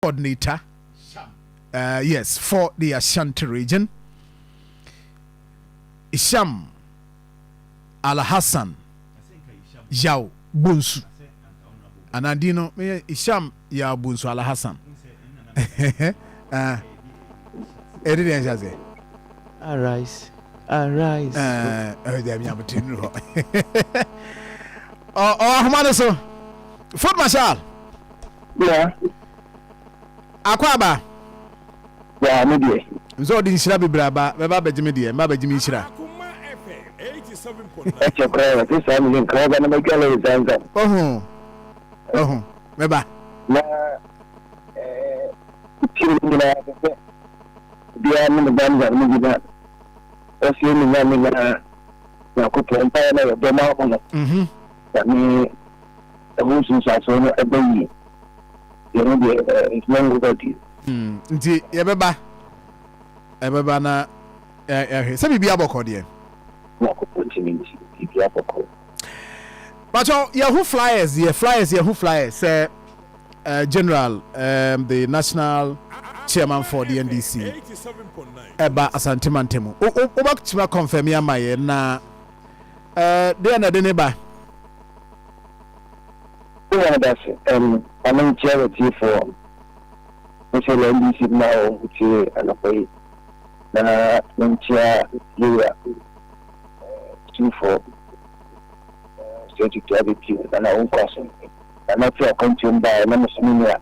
Coordinator, yes, for the Ashanti Region, Isham Alhassan Yao Bonsu. Anadi no Isham Yao Bonsu Alhassan. Ɛde deɛ nhyɛ aseɛ. Arise, arise. Ɛɛ, ɛde abotire nuru hɔ. Ɔ ahoma no so. Foot Marshal. Yeah. Akɔ aba. Yeah, me deɛ. Nso ɔde nhyira bebree aba, bɛba abɛgye me deɛ, mba abɛgye me nhyira. Ɛkyɛ koraa wɔte saa mi nka ɔba na madwa lɔre zanzam. Ɔho ɔho mɛba. Na tie no nyinaa sɛ sɛ obiara ne ne zamzam no bi na ɔsie ne Nyame na Nyankopɔn mpaeɛ na yɛbɔ ma ho no. Nyame ɛho nsunsuansoɔ no ɛbɛ yie. Yɛno deɛ, it's long overdue. Nti yɛbɛba, ɛbɛba na yɛhwɛ sɛ biribi abɔkɔ deɛ. Nyankopɔn ntimi nti biribi abɔkɔ. But yɛho flyers, yɛ flyers, yɛho flyers sɛ General, the national chairman for the NDC, ɛba Asante Mantamu. Wobɛtumi akɔnfɛm ama yɛ na deɛ na ɛde ne ba? Wọ́n da se ɔno nkyɛn wɔ tiefoɔ nso na NDC ma wɔn tie anɔpa yi, na nkyia yɛwura tumfoɔ sɛ tutu abɛpie na na wɔnkɔ so na na te akwantuom baa na mo so me nua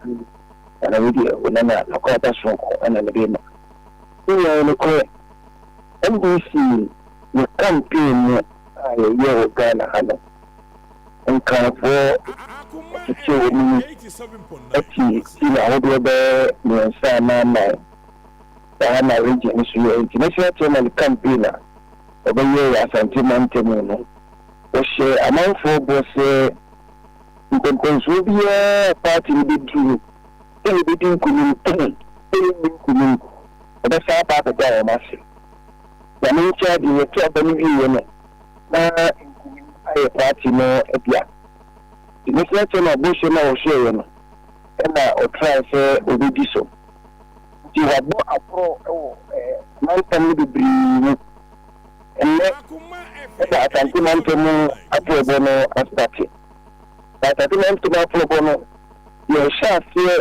na na wedeɛ wo nana akɔ aba soronko ɛna mede ma ne nyinaa. Nokorɛ, NDC ne campaign mu a yɛyɛ wɔ Ghana ha no, Nkranfoɔ tete wɔ mu ɛte team ahodoɔ bɛyɛ mmiɛnsa anaa nnan saa na region no so yɛ. Nti national chairman campaign a ɔbɛyɛ wɔ Asante mantam no, wɔhyɛ amanfoɔ bɔ sɛ mpɛmpɛnsoɔ biara party no bɛduru sɛ yɛbɛdi nkonim, sɛ yɛnni nkonim, ɔbɛsa aba abɛda wɔn ase. Nyame nkyɛn deɛ, yɛto aba no wieɛ no na nkonim ayɛ party no dea. Nti national chairman bɔhyɛ no a wɔhyɛeɛ no ɛna ɔtrae sɛ ɔbɛdi so. Nti wabɔ aporɔ wɔ mantam no bebree mu. Ɛnnɛ ɛna Asante mantam mu aporɔbɔ no astart. Na Asante mantam aporɔbɔ no, yɛhyɛ aseɛ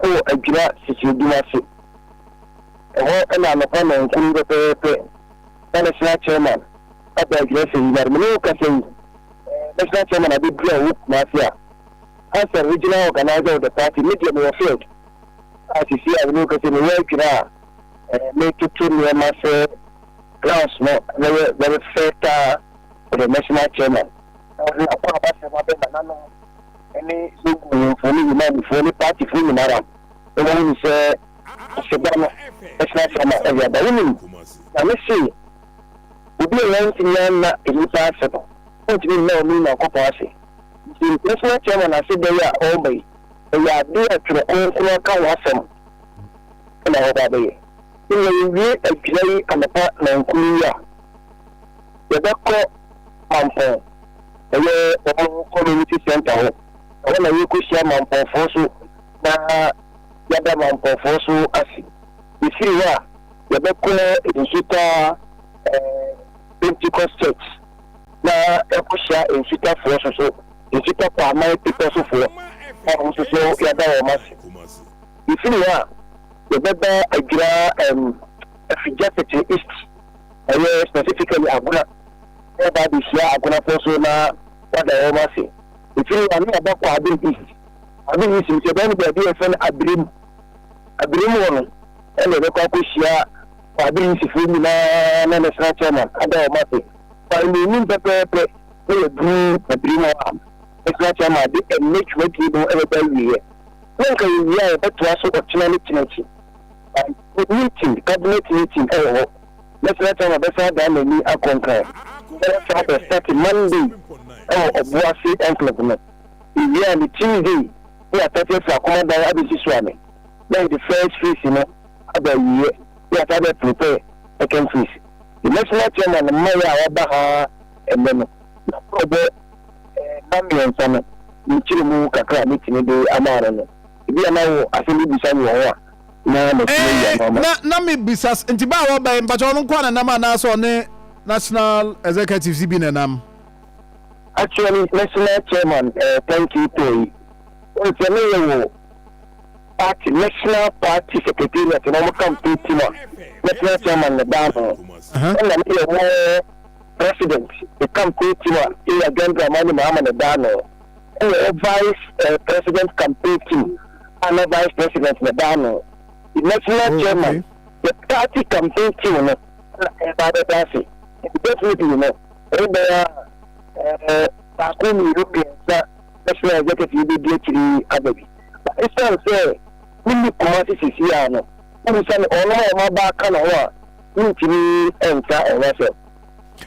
wɔ Adwira Sisiredum ase. Ɛhɔ ɛna anɔpa 9 pɛpɛɛpɛ na national chairman aba Adwira Sɛyinare. Mene wo kasa yi, national chairman abɛduru a ɔwɔ Kumase a as a regional organizer of the party, me deɛ mewɔ field a sisi a mene wo kasa, mewɔ Adwira a metoto nneɛma sɛ grounds no bɛyɛ very fertile for the national chairman. Na ɔde akɔ abasɛm abɛ nananom ne zongo ahemfo ne imamfoɔ ne partyfoɔ nyinara na wɔn hu sɛ aseda no national chairman ɛde aba. Wonim na me se obi a wɔntumi anna nnipa ase no, wɔntumi nna ɔno Nyankopɔn ase. Nti national chairman ase bɛyɛ a ɔreba yi, ɛyɛ ade a Twerɛ Kronkron aka ho asɛm ɛna ɔba abɛyɛ. Nna yɛwie Adwira yi anɔpa 9 yi a, yɛbɛkɔ Mampɔn, ɛyɛ wɔn community center hɔ. Ɛhɔ na yɛkɔhyia Mampɔnfoɔ so na yɛada Mampɔnfoɔ so ase. Yɛfiri hɔ a, yɛbɛkɔ Nsuta Pentecost Church na yɛkɔhyia Nsutafoɔ so so Nsuta Kwaman Pepɔ sofoɔ a wɔn nso so yɛada wɔn ase. Yɛfiri hɔ a, yɛbɛba Adwira Afigya Sekyere East, ɛyɛ specifically Agona, na yɛba abɛhyia Agonafoɔ so na wada wɔn ase. Ɛfiri hɔ a, na yɛba Kwaabere East. Kwaabere East nso, yɛbɛyɛ no baabi a yɛfrɛ no Abirem. Abirem hɔ no ɛna yɛbɛkɔ akɔhyia Kwaabere Eastfoɔ nyinaa na national chairman ada wɔn ase. Kwan mmienu pɛpɛɛpɛ na yɛduru Abirem hɔ a national chairman de ɛnnɛ dwumadie no ɛbɛba awieɛ. Na nka yɛwie a, yɛbɛtoa so ɔkyena ne kyena akyi meeting, cabinet meeting ɛwɔ hɔ. National chairman bɛsan adan n'ani akɔ Nkran na wɔsan bɛ start Monday ɛwɔ Ɔboase enclave no. Ewie a, ne Tuesday na yɛastart afiri Akomadan abɛsi Suame na yɛde first phase no aba awieɛ na yɛasan bɛ prepare second phase. The national chairman mmayɛ a waba ha ɛnnɛ no na ɔbɔ na mmiɛnsa no ne nkyerɛ mu kakra a metumi de ama no. Ebia na wowɔ asɛm bi bisa me wɔ ho a, na matumi ayi Eh, ano ama wo. na na mebisa nti ba a wɔba yi mpakyɛ ɔno nko a na nam anaasɛ ɔne national executives bi na nam? Actually, national chairman eh, thank you toy. Wɔn sɛ ne yɛ wɔ party, national party secretariat na wɔn campaign team a national chairman na da ano. Ɛna ne yɛ wɔ president, the campaign team a yɛ John Dramani Mahama na da ano. Ɛna ɛyɛ vice eh, president campaign team a na vice president na da ano. The national chairman, the party campaign team no na ɛba abɛda ase. Definitely no, ɛbɛyɛ a eh, baako mmienu mmiɛnsa national executive bɛdi akyiri aba bi. Na ɛsiane sɛ menni Kumasi seesei a no, wobisa me ɔnom a wɔn aba aka ne ho a, mentumi nka ɛho asɛm.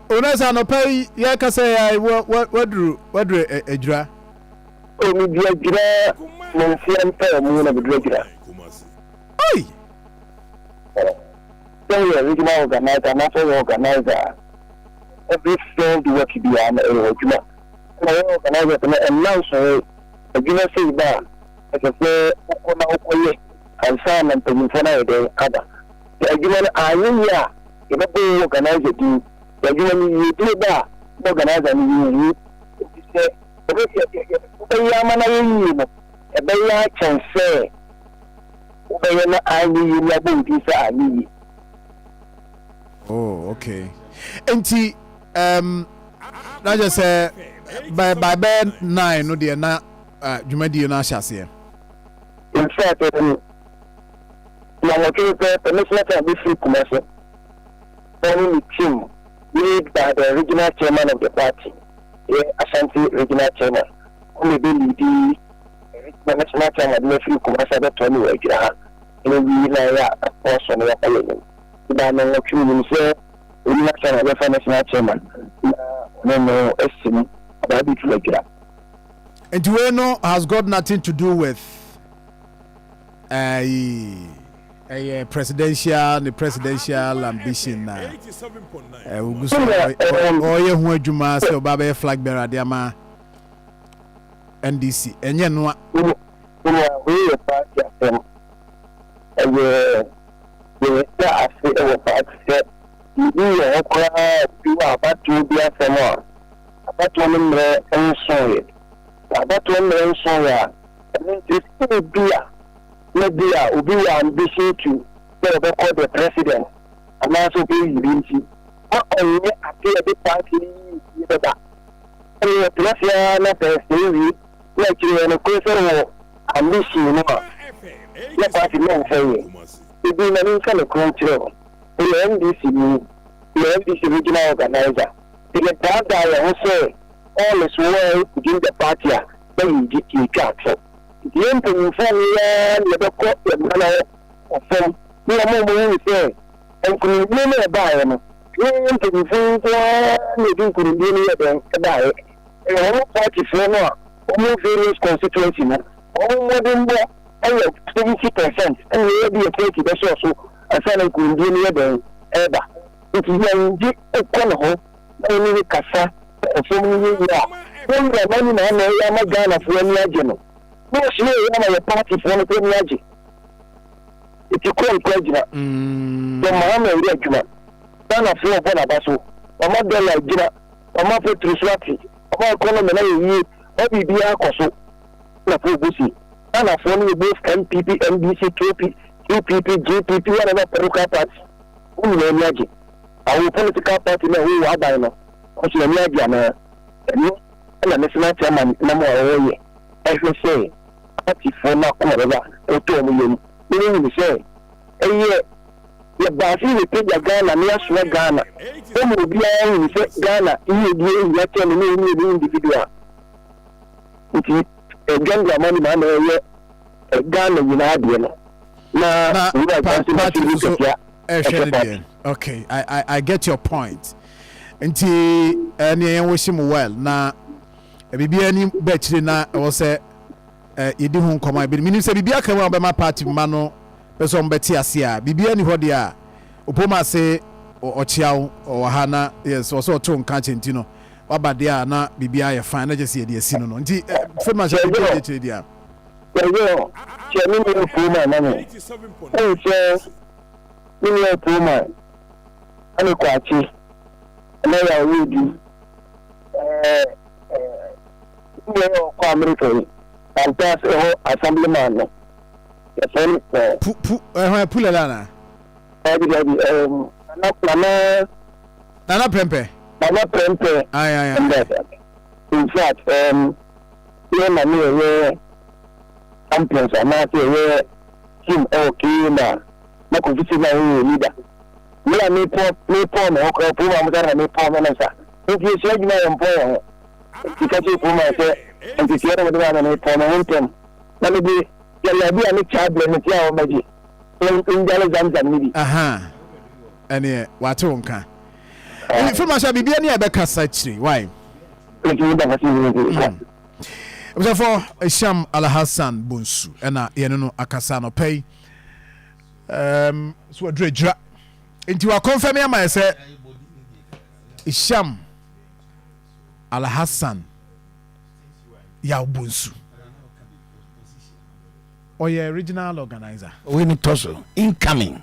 Onasa anɔpa yi yɛkasa yi a waduru waduru Adwira. O medi Adwira me mfeɛ mpaa mu na meduru Adwira. Oi! Sɛ woyɛ regional organizer anaasɛ woyɛ organizer a, every field work biara no ɛyɛ w'adwuma. Ɛna yɛn organisers no ɛnna nsonoe, adwuma sei ba a, ɛsɛ sɛ wokɔ na wokɔyɛ ansa na mpanyimfoɔ no ayɛ dɛn aba. Sɛ adwuma no anyɛ yie a, yɛbɛbɔ wo organiser din. Sɛ adwuma no yiedie ba a, na organiser no yɛnhu. Nti sɛ wobɛyɛ ama no ayɛ yie no, ɛbɛyɛ akyɛn sɛ wobɛyɛ na anyɛ yie na yɛabɔ wo din sɛ anyɛ yie. Oh, okay. Nti, um, na kyerɛ sɛ by by bɛyɛ 9 no deɛ na dwumadie no ahyɛ aseɛ. In fact, nnɔnwɔtwe pɛpɛɛpɛ national chairman bɛfiri Kumasi na ɔne ne team lead by the regional chairman of the party, yɛ Ashanti regional chairman, ɔno na ɛbɛ leadi national chairman de no afiri Kumasi abɛtoa me wɔ Adwira ha na wie na yɛ a asɔ no yɛakɔ yɛn anim. Nti by nnɔnwɔtwe menim sɛ regional chairman bɛfa national chairman na ɔne no asi mu aba abɛduru Adwira. Nti wei no has got nothing to do with ɛyi ɛyɛ presidential ne presidential ambition na ogu so ɔyɛ ho adwuma sɛ ɔba bɛyɛ flag bearer de ama NDC ɛnyɛ noa. Nea wei yɛ party asɛm. Ɛyɛ yɛda ase wɔ party sɛ biribi wɔ hɔ koraa a obi wɔ abatoɔ bi asɛm a abatoɔ no mmerɛ nsoeɛ. Sɛ abatoɔ mmerɛ nsoeɛ a ɛno nti sɛ ebia na bi a obi wɔ ambition to sɛ ɔbɛkɔ the president anaasɛ ɔbɛyɛ biribi nti ma ɔnyɛ adeɛ a ɛde party no yiyedie bɛba. Ɛnna yɛtena ase ara na sɛ ɛsɛe wie na akyire yɛ nokorɛ sɛ wɔ ambition no a na party no nsɛe yɛ. Ebi ma menka nokorɛ nkyerɛ wo, meyɛ NDC ni, meyɛ NDC regional organiser, sɛ yɛdaadaa yɛn ho sɛ all is well within the party a na yɛdi yɛtwa atorɔ. Nti yɛn mpanyinfoɔ no yɛ ara na yɛbɛkɔ yɛn mma no hɔ wɔ fam na yɛama wɔn ahunu sɛ nkunimdie no a ɛbaeɛ no, yɛn mpanyinfoɔ yi nko ara na yɛde nkunimdie no yɛɛ dɛn ɛbaeɛ. Ɛyɛ wɔn partyfoɔ no a wɔn various constituency no, wɔn mmɔdenbɔ yɛ 70% ɛna yɛde yɛ 30 bɛsɔɔ so ansa na nkunimdie no yɛ dɛn ɛreba. Nti yɛngye kɔ ne hɔ na wo ne no kasa na ɛfam no yɛ yie a, wo wura no ne na na ɛyɛ ama Ghanafoɔ ani agye no. Na ɔsi yɛ ama yɛ partyfoɔ no nso ani agye. Eti kɔ nkɔ agyina. John Mahama ɛyɛ adwuma. Ghanafoɔ ɔbɔ n'aba so. Wama dollar agyina. Wama petro so ate. Wama economy no ayɛ yie. Wama biribiara akɔ so. Ghanafoɔ ɔbɔ se. Ghanafoɔ no yɛ both NPP, NDC, KP, QPP, GPP, whatever political party. Wɔn nyinaa ani agye. Awo political party no a ɛwɔ aban no nso ani agye anaa? Ɛno na national chairman nam a ɔreyɛ ɛhwɛ sɛ party foɔ no akoma bɛba ɛtɔ wɔn yam na wɔhunu sɛ ɛyɛ yɛbaa sɛ yɛbɛpagya Ghana na yɛasoa Ghana ɛma obiara hunu sɛ Ghana yiedie hia kyɛn ne ne mmienu individual. Nti John Dramani Mahama ɛyɛ Ghana nyinaa deɛ no na Owura Johnson Bassey Nketia ɛhwɛ no deɛ. Okay, I get your point. Nti ɛneɛ yɛn wish mu well na biribiara ni bɛ akyire na ɛwɔ sɛ yɛdi ho nkɔmɔ a ebi menim sɛ biribi aka mu a wɔbɛma party mma no pɛ sɛ wɔbɛte ase a biribiara ni hɔ deɛ a opom ase ɔkyea wo ɔwɔ ha na yes ɔsɛ ɔto nka kyɛ nti no waba deɛ a na biribiara yɛ fine na kyɛ sɛ yɛde asi no no nti fɛm ahyɛ biribiara deɛ kyerɛ deɛ a. Yɛyɛ kyɛ me nua Pullman ma me. Ɛne sɛ me nua Pullman ɛne Kwakye ɛna yɛ a ɔyɛ di. Ɛɛ ɛɛ me nua yɛ ɔkɔ Amerika yi. Fantas ɛhɔ assemblyman no. Yɛfrɛ no ɛɛ. Pu pu ɛhɔn Pulala anaa? Dabi dabi ɛɛm Nana Nana. Nana Prɛmpɛ. Nana Prɛmpɛ. Ayi ayi ayi. In fact ɛɛm yɛ na ne yɛyɛ champions anaasɛ yɛyɛ team ɛwɔ KA mu a na Kofi sɛ na ɔyɛ leader. Mmerɛ a mepɔ mepɔn me ho koraa Puma mo sɛ na mepɔn me no sa. Nti yɛsua adwuma a yɛmpɔn yɛn ho. Nti ka kyerɛ Puma sɛ nteteɛ na wɔde maa me no mepɔn me ho ntɛm na mede jalabi a ne kyaa brɛ me nti a wɔmmɛgye ngyale zamzam no bi. Ahaa ɛneɛ wate wo nka. Firi ma sɛ biribi ani a ɛbɛkasa kyiri why. Abusuafoɔ, Isham Alhassan Bonsu ɛna yɛne no akasa anɔpa yi. Um, so waduru adwira. Nti wakɔnfɛm ama yɛ sɛ Isham Alhassan Yaw Bonsu. Ɔyɛ regional organizer. Wei ne tɔ so incoming.